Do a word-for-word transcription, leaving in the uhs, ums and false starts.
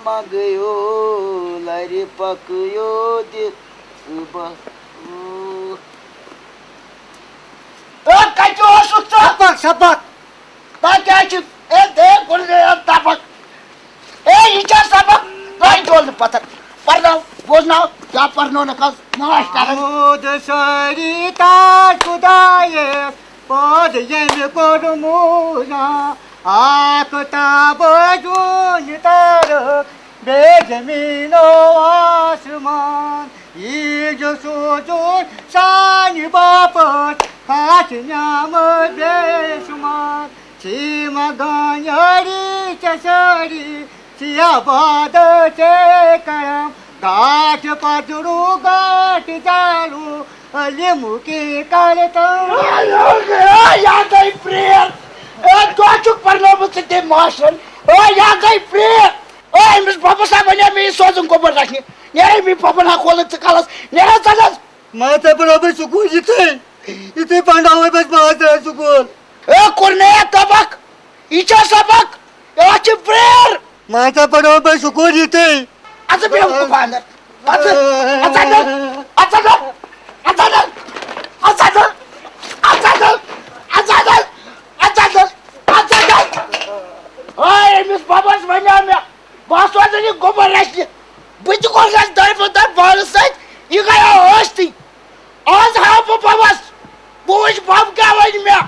ما گٔیو لرِ پکیو دِ صبح۔ او، کتہِ اوسُکھ ژٕ؟ سبق، سبق۔ تۄہہِ کیٛازِ چھِ، اے، دے، کُنہِ جایہِ اَتھ دَبَکھ۔ اے، یہِ چھا سبق؟ وۄنۍ ڈول نہٕ پَتھر۔ پَرناو، بوزناو، کیٛاہ پَرنو نہٕ کَس؟ ناش کَران۔ محمود سٲری تاج خدایس پٲدٕ ییٚمہِ کوٚرمُت نا۔ آفتاب زوٗنہِ تارک بیٚیہِ زٔمیٖن و آسمان۔ یہِ چھُ سوزُن سانہِ باپتھ خاص نعمت بے شمار۔ چھِ منٛگان یٲری ژےٚ سٲری، ژےٚ عبادت ژےٚ کرم۔ گاٹھ پَتھرو گاٹھ زالو، علم کی کرتم۔ اے، یا گٔے پرٛیر۔ اے، دۄہ چھُکھ پَرنومُت ژٕ تٔمۍ ماسٹرن۔ اے، یا گٔے پرٛیر۔ اے، أمِس بَبَس ہا وَنیٛاو مےٚ یہِ سوزُن گوٚبُر رَچھنہِ۔ نیرے مےٚ بَبَن ہا کھولُن ژٕ کَلَس۔ نیرا ژَلَس۔ ماسٹر پَرنوو مےٚ سکوٗل یِتھُے، یِتھُے پَرناوے مےٚ ماسٹر سکوٗل۔ اے، کوٚر مےٚ یَتھ تَبَکھ۔ یہِ چھا سبق؟ اَتھ چھِ پرٛیر۔ ماسٹر پَرنوو مےٚ سکوٗل یِتھُے۔ اَژٕ بیٚہہ دُکاندار۔ اَژٕ، اَژٕ اَنٛدر، اَژٕ اَنٛدر، اَژٕ اَنٛدر، اَژٕ اَنٛدر، اَژٕ اَنٛدر، اَژٕ اَنٛدر، اَژٕ اَنٛدر، اَژٕ اَنٛدر۔ ہاے، أمِس بَبَس وَنیٛاو مےٚ، بہٕ ہا سوزَن یہِ گوٚبُر رَچھنہِ۔ بہٕ تہِ کوٚرنَس دۄیہِ پھِرِ تَتھ بانَس سۭتۍ، یہِ گٔیو ٲستٕے۔ آز ہاو بہٕ بَبَس، بہٕ وٕچھِ بَب کیٛاہ وَنہِ مےٚ۔